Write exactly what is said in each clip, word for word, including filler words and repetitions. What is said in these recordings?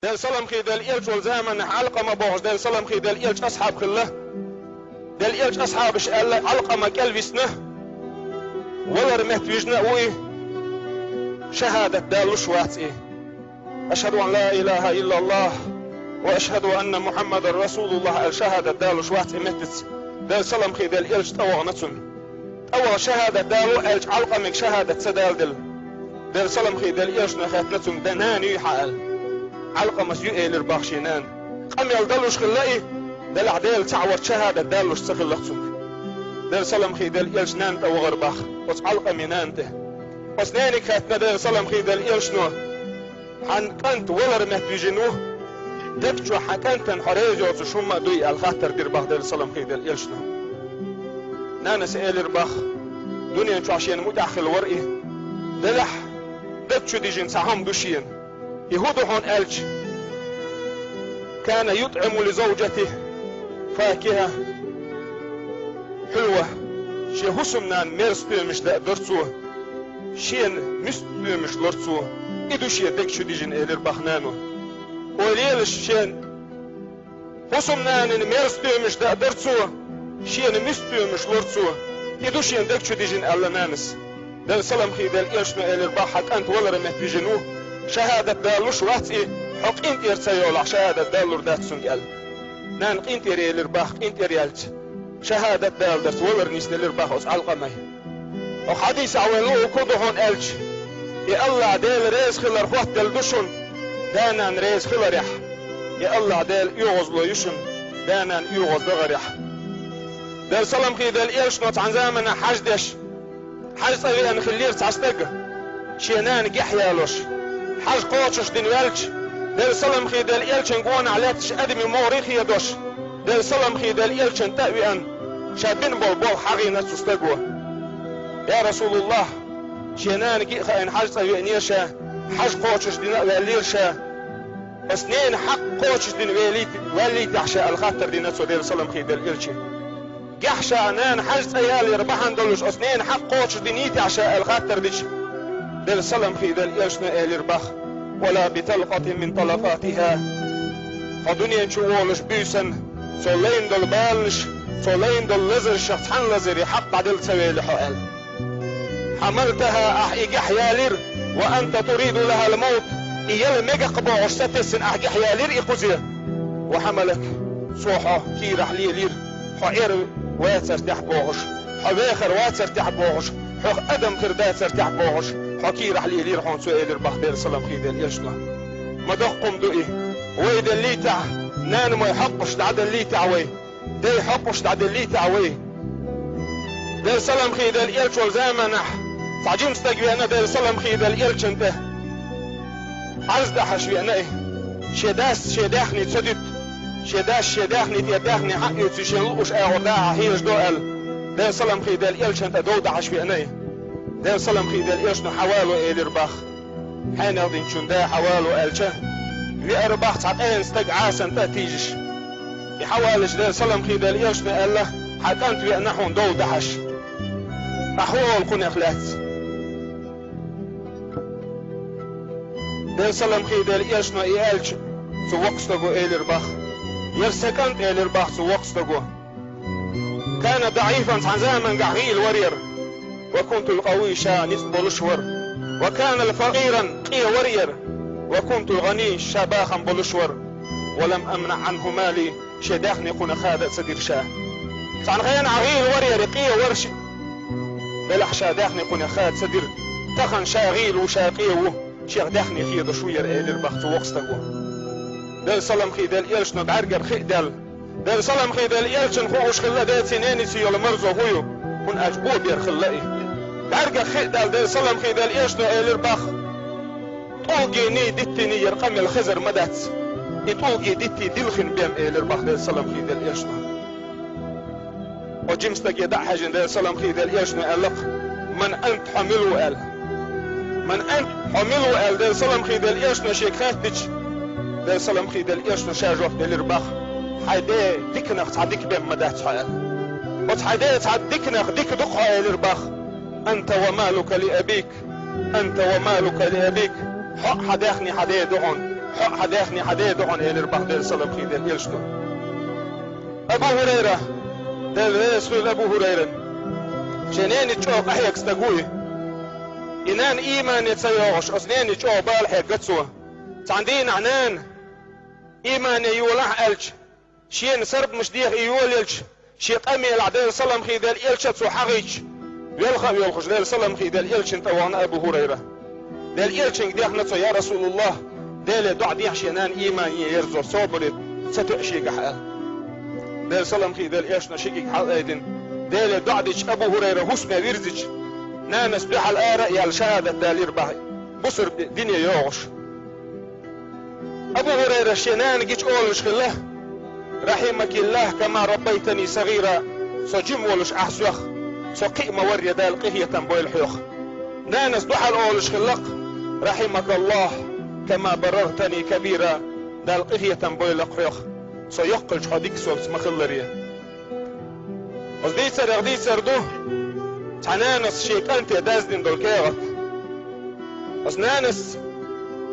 Делан салам хийла элча волу заманахь Ӏалкъама бохуш Делан салам хийла элчан асхьаб хилла. Делан элчан асхьабаша аьлла, Ӏалкъама кӀел висна, валар метта вижина а ву и, шахӀадат далуш вац и. «Ашхьаду ан ла илахьа иллаллахь ва ашхьаду анна Мухьаммадан расулуллахь», аьлла шахӀадат далуш вац и меттаца. Делан салам хийла элча тӀевахана цунна. ТӀеваха шахӀадат дало аьлча, Ӏалкъамига шахӀадат ца даладелла. Делан салам хийла элчано хаьттина цуьнга: «Дан нана юй хьан?» аьлла. Ӏалкъамас: «Ю», элира бах шен нана. Къамел далуш хилла и, делахь Делан цхьаъ варца шахӀадат далуш ца хилла цуьнга. Делан салам хийла элчан нана тӀевахара бах, оцу Ӏалкъамин нана тӀе. Оцу нениг хаьттина Делан салам хийла элчано: «Хьан кӀант валар метта вижина ву, дег чохь хьан кӀантана хьо реза йоцуш хӀумма а дуй?» аьлла хаттар дира бах Делан салам хийла элчано. Нанас элира бах: «Дуьнен чохь шена муьтӀахь хилла вара и. Делахь, дег чу дижина цхьа хӀума ду шена. И хӀун ду хьуна?» аьлча: «Кана ютӀиму ли завжатихи факихьа хьулва». Шен хӀусамнана мерза стоьмаш даа дара цо, шена муьста стоьмаш лора цо. И ду шен дег чу дижина, элира бах нано. Ойла елаш, шен хӀусамнанана мерза стоьмаш даа дара цо, шена муьста стоьмаш лора цо. И ду шен дег чу дижина, аьлла нанас. Делан салам хийла элчано элира бах: «Хьан кӀант валар метта вижина ву, шахӀадат далуш вац и, хьо къинтӀера ца йолахь, шахӀадат далур дац цуьнга», аьлла. Нана къинтӀера елира бах, къинтӀера яьлча, шахӀадат даларца валар нисделира бах оцу Ӏалкъамин. Оха хьадисехь вайн луъург хӀун ду хьуна аьлча: «И АллахӀ Дела реза хилар хоттаделла ду шуна, да-нана реза хиларехь. И АллахӀ Дела оьгӀазло ю шуна, да-нана оьгӀаздахарехь». Делан салам хийла элчано цхьана заманахь хьаж деш, хьаж цӀа веана хиллера цхьа стаг, шен нана гехь ялош. Хьаж кхочуш дина ваьлча, Делан салам хийла элчан гонахь лаьтташ адамийн могӀарий хедош, Делан салам хийла элчанна тӀе а веана, ша бина болу болх хьахийна цу стаго. «Я Расулуллахь, шен нана гиъ хаийна хьаж цӀа веанера ша, хьаж кхочуш дина а ваьллера ша. Ас ненан хьакъ кхочуш дина велийта-, ваьллийтахь ша», аьлла хаттар дина цо Делан салам хийла элчане. Гехь ша нана хьаж цӀа ялор бахьана долуш, ас ненан хьакъ кхочуш динийтахь ша аьлла хаттар дича, Делан салам хийла элчано элира бах: «Ва ла би талкъатин мин талакъатихьа». Хьо дуьнен чу волуш буьйсанна, цо лайна долу баланаш, цо лайна долу лазаршах цхьана лазаре хьакъ дӀаделла ца вели хьо аьлла. «Хьамалтахьа», ахь и гехь ялира, «ва анта туриду лахьал мавт», и яла мега-кх бохуш сатесна ахь гехь ялира и кхузе. «Ва хьамалак», цо хьо кийрахь лелийра, хьо Ӏер вацар тӀехь бохуш, хьо вехар вацар тӀехь бохуш, хьох адам хир дацар тӀехь бохуш, хьо кийрахь лелийра хьуна цо, элира бах Делан салам хийла элчано. Ма доккха хӀума ду и. Вай деллийтахь, нанамой хьокъуш дӀаделлийтахь вай, дайн хьокъуш дӀаделлийтахь вай. Делан салам хийла элча волу заманахь цхьа жима стаг веана Делан салам хийла элчанна тӀе. Ӏарз дахьаш веана и. Шен дас шен даьхни ца дуьту. Шен дас шен даьхни тӀера даьхни хьаъ оьций шен лууш агӀор дӀа-хьа хьежадо аьлла, Делан салам хийла элчанна тӀе дов дахьаш веана и. Делан салам хийла элчано: «Хьавало», элира бах. Хьенех динчун да хьавало аьлча, веара бах цхьа къена стаг Ӏасанна тӀе а тийжаш. И хьавалича Делан салам хийла элчано аьлла: «Хьан кӀант веана хьуна дов дахьаш. Ахьа хӀун олу кхунех лаьцна?» Делан салам хийла элчано и аьлча, цу воккха стаго элира бах: «Яра сан кӀант», элира бах цу воккха стаго. «Кана даӀифан», цхьана заманахь гӀийла вара яра. «Ва кунту къавий», ша ницкъ болуш вара. «Ва кана факъиран», къе вара яра. «Ва кунту гӀаний», ша бахам болуш вара. «Ва лам амнаӀ Ӏанху мали», шен даьхни кхунах хада а ца дира ша. Цхьана хенахь гӀийла вара яра, къе вара ши-, делахь ша даьхни кхунах хада ца дира. Тахана ша гӀийла ву, ша къе ву, шех даьхни хедош ву яра, элира бах цу воккха стаго. Делан салам хийла элчано бӀаьргара хи а даьлла. Делан салам хийла элчанна хууш хилла деций, ненаций йолу марзо хӀун ю, хӀунда аьлча бо бер хилла и. БӀаьргара хи а даьлла, Делан салам хийла элчано элира бах: «ТӀулгений, диттиний яра къамел хезар ма дац. И тӀулгий, диттий дилхина бен», элира бах Делан салам хийла элчано. Оцу жима стаге дӀа а хьаьжжина Делан салам хийла элчано аьлла-кх: «Ман ант, хьо мила ву?» аьлла. «Ман ант, хьо мила ву?» аьлла Делан салам хийла элчано шега хаьттича, Делан салам хийла элчано ша жоп делира бах: «Хьайн ден диканах цхьа дика бен ма дац хьо», аьлла. «Оцу хьайн ден цхьа диканах дика ду-кх хьо», элира бах. «Анта ва малука ли абик». «Анта ва малука ли абик», хьо а, хьан даьхни хьан ден ду хьуна. хьо а хьан даьхни хьан ден ду хьуна, элира бах Делан салам хи дела элчано. Абу ХӀурайра, Дела реза хуьлда Абу ХӀурайрана, шен ненан чӀогӀа къахьега стаг ву и. И нана иймане ца йогӀуш, оцу ненан чӀогӀа бала хьегна цо. Цхьана дийнахь нана иймане йолахь аьлча, шена сарбанаш деха и йолаелча, шен къамелехь Делан салам хи дела элча цо хьагӀийча, велха а воьлхуш Делан салам хи дела элчана тӀе вахана Абу ХӀурайра. Делан элчанга дехна цо: «Я РасулуллахӀ, Деле доӀа дехьа шен нана иймане ерзо, собаре ца тоьа шегахь», – аьлла. Делан салам хи дела элчано ши кӀиг хьалаайдина. Деле доӀа дича Абу ХӀурайра хӀусаме вирзича, нанас дуьхьал ара а яьлла шахӀадат далийра бах, бусалба дине йогӀуш. Абу ХӀурайрас шен нана гича олуш хилла: «РахӀимакиллахӀ, кама раббайтани сагӀира, со жима волуш ахь соьх со кхиа ма-варра, Дала къинхетам бойла хьох». Нанас дуьхьал олуш хилла-кх: «РахӀимакаллахӀ, кама барартани кабира, Дала къинхетам бойла-кх хьох, со йоккхалча хьо дика соьца ма-хиллара». Оцу дийцарех дийцар ду цхьа нанас шен кӀанте даздина долу кехат. Оцу нанас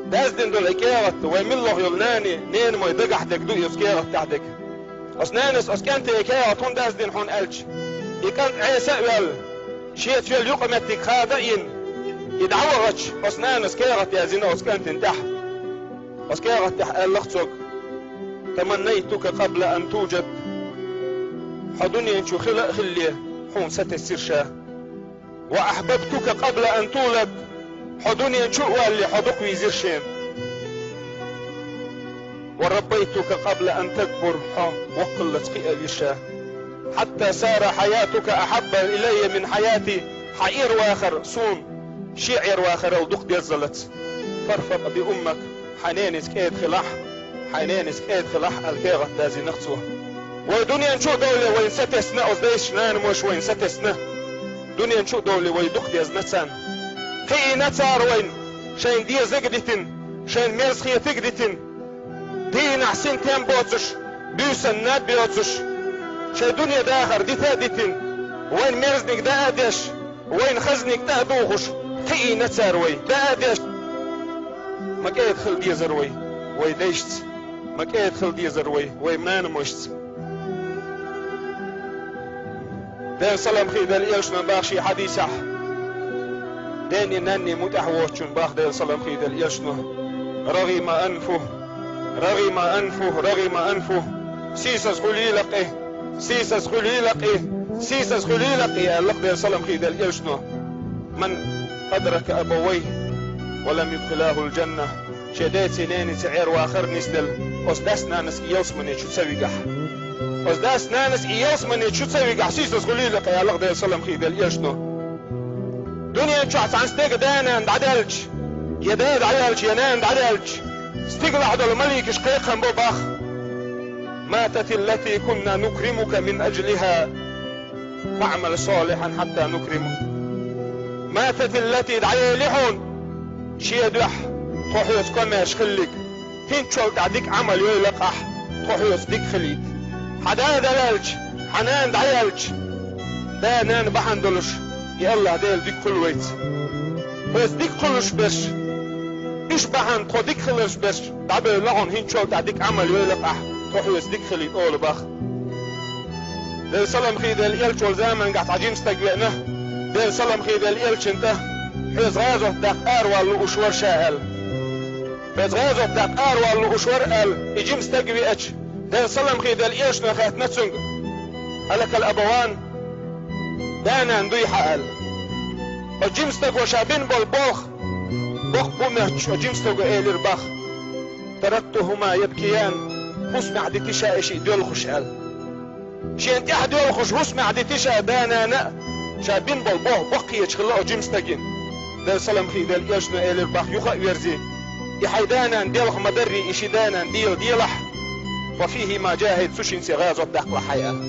даздина долу и кехат вайн милла йолу нани, ненамой дагахь дерг ду и оцу кехат тӀехь дерг. Оцу нанас оцу кӀанте и кехат хӀунда даздина хьуна аьлча, и кӀант Ӏеса а ваьлла, шеца йолу юкъаметтиг хада а йина, и дӀавахача, оцу нанас кехат яздина оцу кӀантана тӀехь. Оцу кехат тӀехь аьлла-кх цо: «Таманнайтука къабла ан туджад». Хьо дуьнен чу хила а хилале, хьуна сатесира ша. «Ва ахьбабтука къабла ан тулад». Хьо дуьнен чу а валале, хьо дукха вийзира шена. «Ва раббайтука къабла ан такбур». Хьо воккхаллалц кхиавира ша. «Хьатта сара хьаятука ахьабба илайя мин хьаяти». Хьан Ӏер-вахар суна шен Ӏер-вахарал дукха деззалц. «Фарфакъ би уммак». Хьайн ненаца кӀеда хилахь, хьайн ненаца кӀеда хилахь аьлла кехат даздина-кх цо. Вай дуьнен чу а довлале вайна сатесна, оцу дайша, нанамоша вайна сатесна. Дуьнен чу а довлале вай дукха дезна царна. Кхиийна цара вайна, шайна дезаг а дитина, шайна мерза хетаг а дитина. Дийнахь синтем боцуш, буьйсанна наб йоцуш, шайн дуьне дахар дита а дитина, вайна мерзаниг даа а деш, вайна хазаниг тӀе а духуш, кхиийна цара вай, даа а деш. Ма кӀеда хила дезара вай вай дайшца, ма кӀеда хила дезара вай вай нанамашца. Делан салам хи дела элчано бах шен хьадисехь: денний, нанний мутӀахь воцучун бах Делан салам хи дела элчано: «РагӀима анфу, рагӀима анфу, рагӀима анфу». Сийсаз хуьлийла-кх и, сийсаз хуьлийла-кх и, сийсаз хуьлийла-кх и, аьлла-кх Делан салам хи дела элчано. «Ман адрака абавайхи ва лам юдхилахул джанна». Шен деций, ненаций Ӏер-вахар нисделла, оцу дас-нанас и ялсамане чу ца вигахь. Оцу дас-нанас и ялсамане чу ца вигахь, сийсаз хуьлийла-кх и, аьлла-кх Делан салам хи дела элчано. Дуьнен чохь цхьана стеган да-нана дӀадаьлча, я да дӀадаьлча, я нана дӀадаьлча, стигалахь долу маликаш кхайкхам бо бах: «Мататиллати кунна нукримука мин аджлиха». «ФаӀмал солихьан хьатта нукриму». «Мататиллати», дӀаели хьуна шен дуьхьа тхо хьоьца комаьрша хиллиг, хӀинцачул тӀаьхьа дика Ӏамал йойла-кх ахь, тхо хьоьца дика хилийта. Хьан да дӀаваьлча, хьан нана дӀаяьлча, да-нана бахьана долуш и АллахӀ Дела дика хуьлу вайца. Хьоьца дика хуьлуш берш, уьш бахьана тхо дика хиларш берш дӀабевлла хьуна, хӀинцачул тӀаьхьа дика Ӏамал йойла-кх ахь, тхо хьоьца дика хилийта олу бах. Делан салам хи дела элча волу замангахь цхьа жима стаг веана, Делан салам хи дела элчана тӀе: «Хьоьца гӀазот даккха аравала лууш вара ша», – аьлла. «Хьоьца гӀазот даккха аравала лууш вара», – аьлла, и жима стаг веача, Делан салам хи дела элчано хаьттина цуьнга: «Алакал абаван?» «Да-нана дуй хьан?» – аьлла. Оцу жима стага ша бина болу болх боккха бу моьттуш, оцу жима стага элира бах: «Тарактухума ябкиян», хӀусамехь дити ша и шиъ доьлхуш аьлла. Шена тӀаьхьа доьлхуш хӀусамехь дити ша да-нана а, ша бина болу болх боккхаерчу хилла оцу жима стагана. Делан салам хи дела элчано элира бах юха а верзий: «И хьайн да-нана делха ма-дарра, и ши да-нана дела делахь, ва фихима джахид, цу шинца гӀазот даккхалахь хьайн», – аьлла.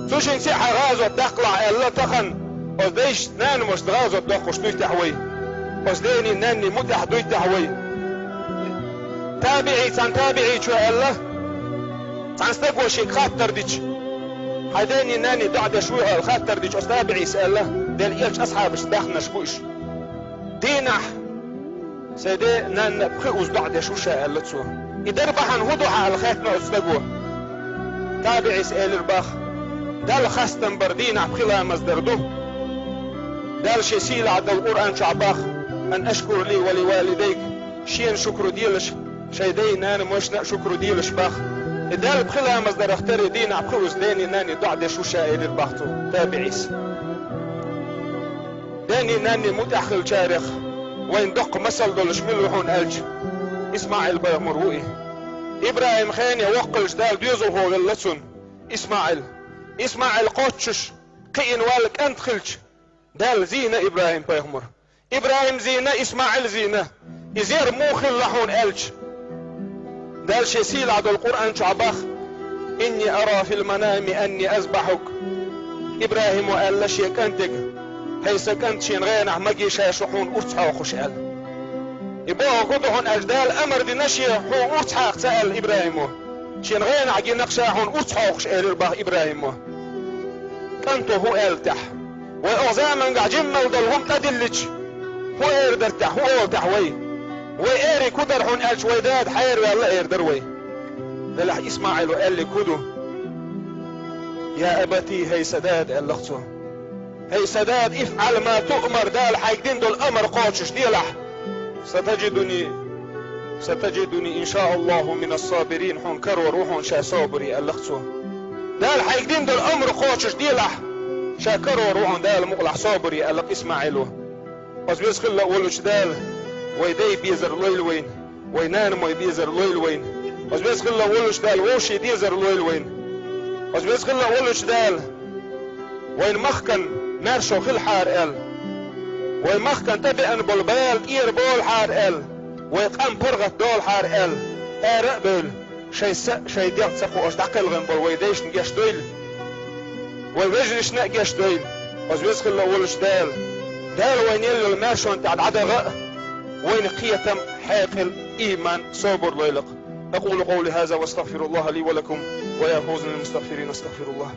«Цу шинца хьайн гӀазот даккхалахь», – аьлла тахана, оцу дайшца, нанамашца гӀазот доккхуш дуй техьа вай? Оцу денний, нанний мутӀахь дуй техьа вай? ТабиӀий, цхьана табиӀичо аьлла, цхьана стага шега хаттар дича: «Хьайн денний, нанний доӀа деш вуй хьо?» – аьлла хаттар дича, оцу табиӀийс аьлла: «Делан элчан асхьабашца даьхнарш бу уьш. Дийнахь Сайн ден а, нанна а пхи уза доӀа деш ву ша, аьлла цо. И дар бахьана хӀун ду хьан аьлла хаьттина оцу стаго. ТабиӀис элира бах: Далла хастам бар дийнахь пхи ламаз дар ду. Дала шен сийлахь долу Къуръан чохь бах: «Ан ашкур ли ва ли валидайк», шена шукру делаш, шайн дайн-нанамашна а шукру делаш бах. И Далла пхи ламаз дарах тера дийнахь пхи уза ден а, нанна а доӀа деш ву ша, элира бах цу табиӀис. Ден а, нанна а мутӀахь хиллачарех вайн доккха масал долуш мила ву хьуна аьлча, ИсмаӀил-пайхамар ву и. ИбрахӀим хене воккхалча Дала доьзалхо велла цунна, ИсмаӀил. ИсмаӀил кхоччуш, кхиъна ваьлла кӀант хилча, Дала зийна ИбрахӀим-пайхамар. ИбрахӀим зийна, ИсмаӀил зийна. Иза ер муха хилла хьуна аьлча, Дала шен сийлахь долу Къуръан чохь бах: «Инни ара фил манами анни азбахьук». ИбрахӀимо аьлла шен кӀантега: «ХӀай сан кӀант, шен гӀенахь магийша шу хьуна урс хьокхуш», аьлла. И бохург хӀун ду хьуна аьлча, Дала амар дина шен хьуна урс хьакха ца аьлла ИбрахӀимо. Шен гӀенахь гина-кх ша хьуна урс хьокхуш, элира бах ИбрахӀимо. КӀанто хӀун аьлла техь? Вай оха заманчохь жимма долу хӀума тӀедиллича, хӀун эр дара техь, хӀун олу техь вай? Вай эриг хӀун дара хьуна аьлча, вай дада хьайра ваьлла эр дара вай. Делахь ИсмаӀило аьллиг хӀун ду? «Я абати», хӀай сан дада, аьлла-кх цо. ХӀай сан дада, «ифӀал ма туъмар», Дала хьайга дина долу амар кхочуш делахь. «Сатаджидуни, сатаджидуни, ин ша Аллаху, минас сабирин», хьуна карор ву хьуна ша собаре, аьлла-кх цо. Дала хьайга дина долу амар кхочуш делахь, ша карор ву хьуна Дала мукъалахь собаре, аьлла-кх ИсмаӀило. Оцу веза хилла а волчу Дала вай дайн безар лойла вайна, вай нанамой безар лойла вайна. Оцу веза хилла а волчу Дала вовшийн дезар лойла вайна. Оцу веза хилла а волчу Дала вайн махкан маьршо хилахьара аьлла, вайн махкан тӀебеана болу бала тӀера болахьара аьлла, вайн къам паргӀат долахьара аьлла, ара а бевлла, шайн са а, шайн дегӀ а ца кхоош дӀакхелхина болу вайн дайшна гечдойла, вайн вежаршна а гечдойла. Оцу веза хилла а волчу Дала, Дала вайна елла йолу маьршонна тӀехь дӀадахьа а, вайна кхетам, хьекъал, ийман, собар лойла-кх. أقول قولي هذا وأستغفر الله لي ولكم ويا فوز للمستغفرين، أستغفر الله.